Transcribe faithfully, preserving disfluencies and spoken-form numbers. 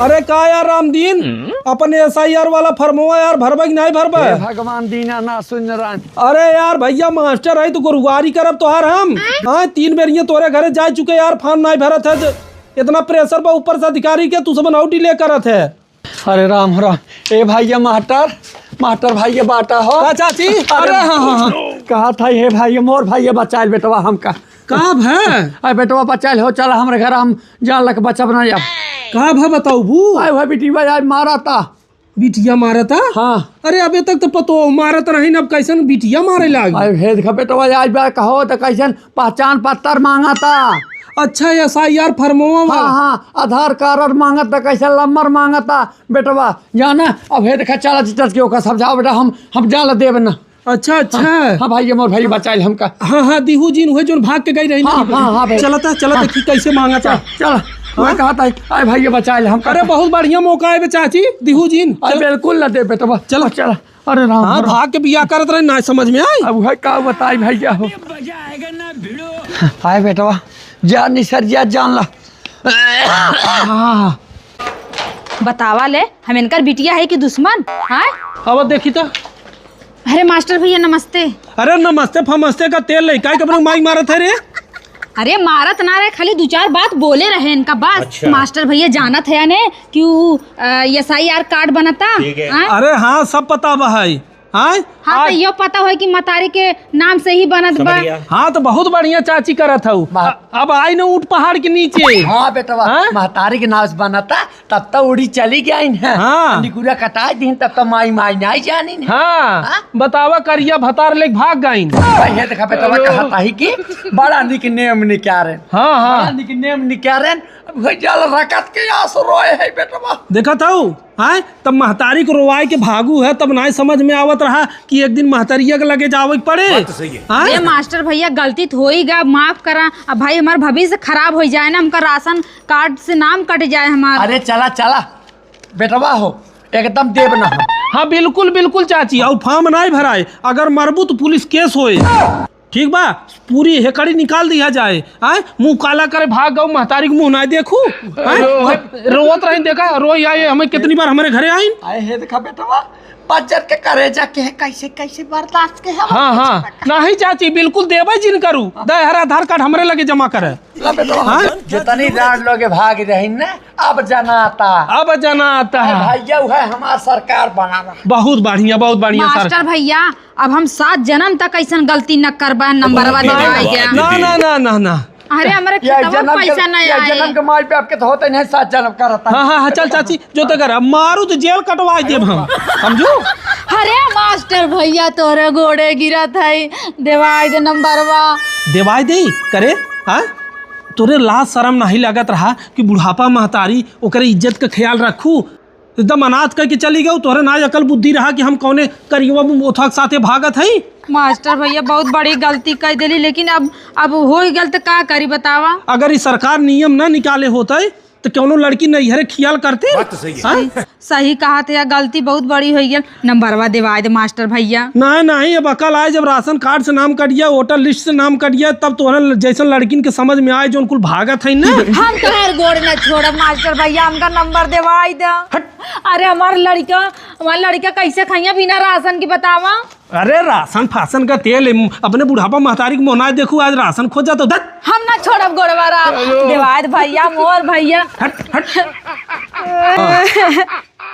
अरे का यार रामदीन, हम्म? अपन एस आई आर वाला फॉर्मवा यार भरबे कि नाहीं भरबे? हे भगवान दीनानाथ सुंदरान। अरे यार भइया मास्टर है तो गुरुवारी करब तोहार हम। हाँ, तीन बेरिया तोरे घरे जा चुके यार, फॉर्म नाहीं भरत है तो इतना प्रेशर बा ऊपर से अधिकारी के, तू सब नाउ डिले करत है। अरे राम राम। ए भइया मास्टर, मास्टर भइया बाटा हो। का चाची? अरे अरे हाँ, हाँ, हाँ। कहा था हे भइया, मोर भइया बचाइल बेटवा हमका। का भा? अरे बेटवा बचाइल हो, चला हमरे घर, हम जान लग बचब ना अब। का भा बताउबू? अरे वह बिटिया आज मारा था। बिटिया मारा था? हाँ। अरे अबे तक तो पतो मारत रही न, अब कैसन बिटिया मारे लाग? अरे हे देखा बेटवा आज बा कहो तो कैसन पहचान पत्र मांगा था। अच्छा, एस आई आर फॉर्मवा हाँ, वाला। हाँ, आधार कार्ड मांगत त, कैसे नंबर मांगत त, बेटवा, जाना, अब हे देखा, चला, चल के ओका समझाओ, बेटा, हम, हम जान देब ना। अच्छा, अच्छा। हाँ, हाँ, भाई, मोर भाई बचाइल हमका। हाँ, हाँ, दिहू जिन हुए, जोन भाग के गई रही ना। हाँ, हाँ, हाँ, भाई। चलता, चलता हाँ। कि कैसे मांगता। चल, चल, मैं हाँ? कहा था, अरे भाई, बचाइल हमका। अरे, बहुत बढ़िया मौका है बे चाची, दिहू जिन। अरे, चल। बिल्कुल ना दे, बेटवा। चलो। चल। अरे राम, हाँ, राम। भाग के बियाह करत रहे, ना समझ में आए। अब है का बताई भइया हो। हाय बेटवा, जा निसर जा, जान ला। हाँ। बतावा ले, हम इनकर बिटिया है कि दुश्मन? हाँ? अब देखी तो। अरे मास्टर भइया नमस्ते। अरे नमस्ते फमस्ते का तेल ले, काहे के अपने माई मारत है रे? अरे मारत ना रहे, खाली दू चार बात बोले रहे इनका बस। अच्छा। मास्टर भइया जानत है ने कि उ, अ, एस आई आर कार्ड बनता? ठीक है। हाँ? अरे हाँ, सब पता बा है। हाँ? हाँ, आज तो यो पता होई कि मतारी के नाम से ही बनत बा। समझ गया। हाँ, तो बहुत बढ़िया चाची करत हऊ। मह- अ-, अब आई न ऊँट पहाड़ के नीचे। हाँ बेटवा, हाँ? महतारी के नाम से बनता, तब तो उड़ी चली गई है। हाँ। निकुरा कटाई दीन, तब तो माई माई नाई जानी है। हाँ। हाँ? बतावा करिया भतार लेके भाग गईन। भाई, ये देखा बेटवा अयो। कहता ही कि बड़ा निक नेम निकारे। हाँ, हाँ। बड़ा निक नेम निकारे। अब हो जाल रकत के आस रोए है बेटवा। देखत हऊ? हाँ? तब महतारी को रोवाए के भागू है, तब नाई समझ में आवत रहा कि एक दिन महतरिया के लगे जावे के पड़े। बात तो सही है। हाँ? अरे मास्टर भइया, गलती तो होई गा, माफ करा। अब भाई हमार भविष्य खराब होइ जाए ना, हमका राशन कार्ड से नाम कट जाए हमार। अरे चला, चला, बेटवा हो, एकदम देब ना हम। हाँ, बिल्कुल, बिल्कुल चाची, अउ फॉर्म नाई भराए, अगर मरबू तो पुलिस केस होए। ठीक बा, पूरी हेकड़ी निकाल दिया जाए। आय, मुंह काला करे भाग गऊ, महतारी के मुंह ना देखू। आय, अरे, रोवत रही, देखा, रोई आई, हमें कितनी बार हमारे घरे आइन। आए हे, देखा बेटवा, बच्चन के करेजा के है, कैसे, कैसे बर्दाश्त के है। हाँ, हाँ, नहीं चाची, बिल्कुल देबे जिन करू। दे हर आधार कार्ड हमरे लगे जमा करे। ला बेटवा, हाँ? जितनी राड लोगे भाग रही ना, अब जनाता। अब जनाता। अरे भैया, वह हमार सरकार बनावा। बहुत बढ़िया, बहुत बढ़िया सर। मास्टर भैया, अब हम सात जन्म तक ऐसन गलती न करबा, नंबरवा देवाई गया। ना, ना, ना, ना, ना। अरे, हमरे ये खेतवा में जन्म के, पैसा नहीं ये आए। जन्म के माई बाप के तो होते नहीं, सात जन्म करता। हाँ, हाँ, हाँ, चल चाची, जो तो कर, अब मारू तो जेल कटवाई देब हम, समझू? अरे मास्टर भैया, तोरे गोड़े गिरत है, देवाई दे नंबरवा। देवाई दे करे, हाँ? तोरे लाज शरम नहीं लगत रहा कि बुढ़ापा महतारी ओकरे इज्जत का ख्याल रखू? एकदम अनाथ कह के चली गऊ, तोहरे ना अकल बुद्धि रहा कि हम कौने करियवा मोथा के साथे भागत हई। मास्टर भैया, बहुत बड़ी गलती कर देली, लेकिन अब, अब हो गल त का करी बतावा? अगर ई सरकार नियम ना निकाले होते तो कौनो लड़की नैहरे खियाल करते? बात तो सही है। हाँ? सही, सही कहा थे, गलती बहुत बड़ी हो गई। नंबरवा देवाए दे मास्टर भैया। नहीं, नहीं, अब अकल आए, जब राशन कार्ड से नाम कट गया, वोटर लिस्ट से नाम कट गया, तब तोहरे जैसन लड़किन के समझ में आए, जो कुल भागत है ना। हम तोहर गोड़ न छोड़ब मास्टर भैया, हमका नंबर देवाई दे। हट। अरे हमार लड़का, हमार लड़का कैसे खइया बिना राशन के बतावा? अरे राशन फासन का तेल, इम, अपने बुढ़ापा महतारी के मोहनाए देखू, आज राशन खोज जाता उधर। हम ना छोड़ब गोड़वारा। अयो। देवायत भैया, मोर भैया। हट, हट। हाँ।